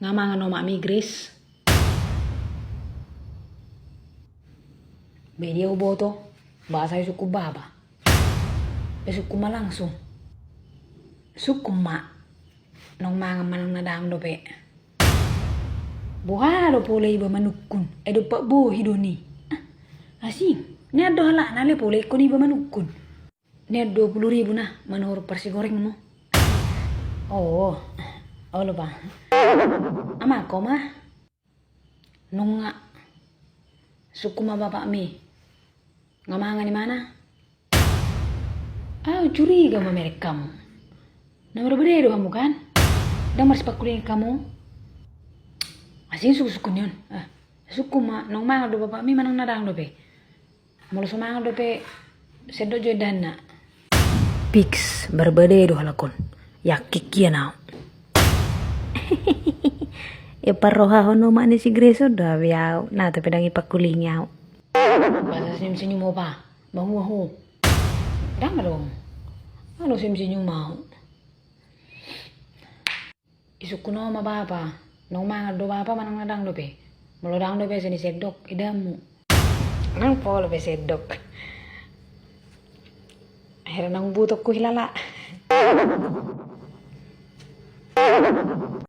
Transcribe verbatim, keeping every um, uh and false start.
Nga mangan omakmi, Grace? Be dia huboto, boasa disungkun bapa? Be sungkun ma langsung. Sungkun ma, naung mangan manang na dang dope. Boha do pola iba manungkun, ai dompak bohi do ni. Ah, asing, nian do halakna ale pola ingkon iba manungkun. Nian dua puluh ribu na, manuhor parsigorengmu. Oh, olo pa. Amang ho ma. Nunga. Sungkun ma bapakmi. Nga mangan imana? Au curiga ma merek hamu. Na marbadai do hamu kan? Dang marsipangkulingan hamu? Asing sungkun-sungkun ni on. Ah, sungkun ma, naung mangan do bapakmi manang na dang dope? Molo so mangan dope, sendok jo indahanna. Fix, marbadai do halak on. Yakin hian au. Ia parrohahon omak ni si Grace on do abe au, na tapi dang ipangkulingi au. Boasa senyum-senyum ho pa, mahua ho. Dang adong. Olo senyum-senyum au. Isungkun ho ma bapa, naung mangan do bapa manang na dang dope? Molo dang dope, sai ni sendok indahanmu. Nang pola be sendok. Akhirna naung butok huhilala.